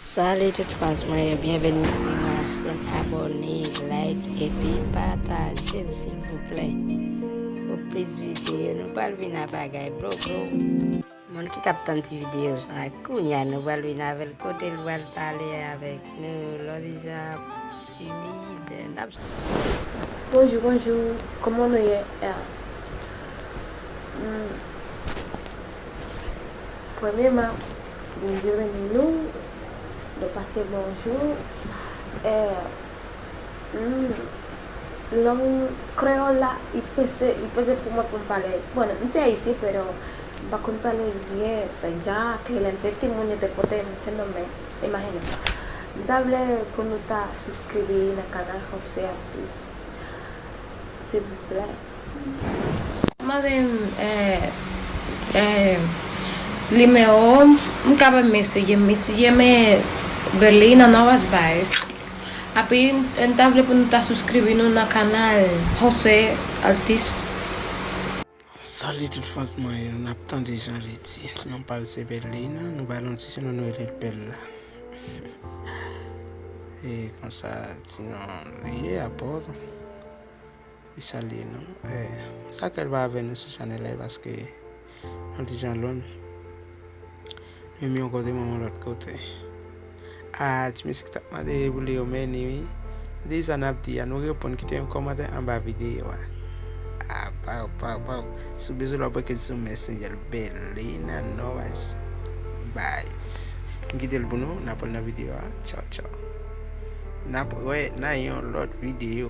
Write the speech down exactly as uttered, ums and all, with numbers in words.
Salut tout fans mwen yo, byenveni sou ma chaîne, abòne, like epi pataje l silvouplè. Pou plis videyo, nou pral vin a bagay bro bro. Moun ki t ap tann ti videyo sa, kounye a nou pral vin avè l kote l pral pale avèk nou, Lòt Jan timid, n ap Bonjou, bonjou, kòman nou ye? Ah. Hmm. Premyèman, Bondye beni nou, nou pase bonjou. Eh, hmm, lang kreyòl la, li peze, li peze pou mwen pou m pale. Bon, m se ayisyen, pero m pa konn pale byen, dja ke lè m te timoun, yo te pote m se non men, imajine. M ta vle pou nou ta subscribe nan kanal José Artiste. Silvouplè. Mande m, eh, eh, nimewo, m kapab meseye, meseye, men Berlina Novas Baez. Api, m ta vle pou nou ta subscribe nou nan kanal José Artiste. Salut tout fans mwen yo, n ap tande jan li di. Non pa l se Berlina, nou ba l yon ti sinon nou rele l Bella. E konsa, ti non li ye, apòv. Li salye nou. E, sa ke l pa avè nou sou chanèl la, paske yon ti jan lonn. Menm yon kote, menm yon lòt kote. Ah, ti mesye ki t ap mande pou li yo men ni, wi. Deja n ap di a, nou reponn, kite yon kòmantè anba videyo a. Ah, pow, pow, pow. Si w bezwen l, w ap rete sou Messenger, Berlina Novas Baez. M kite l pou nou, n ap wè nan videyo a. Tchaw, tchaw. N ap wè nan yon lòt videyo.